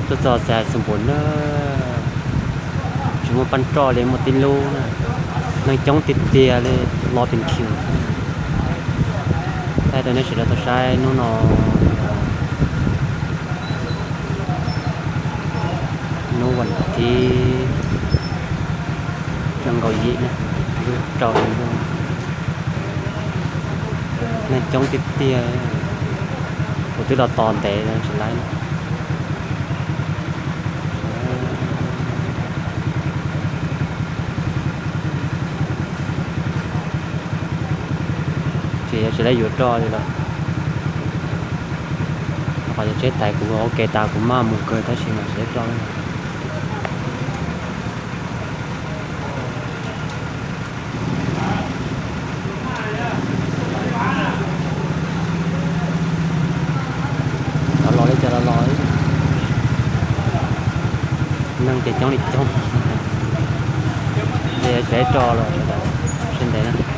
Tuaj txog Xais Xus Npus na, tsis muaj pab roj li, muaj tib lub na, neeg coob tiag tiag li, lo pes khiu. Thaij rau nej sawv daws tau saib hnub no, hnub vas thib nees nkaum yim na, lub rau, neeg coob tiag tiag, kuv twb los tos ntev tsis laib. Ces yog tsis laib yuav roj li lawm. Qhov yog tsheb thaiv kuv ua ke tas kuv maj mus kawg tab sis mas tsis laib roj li. Los los li cas los los, neeg ces coob li coob. Ces tsis laib roj los sawv daws, sawv ntev na.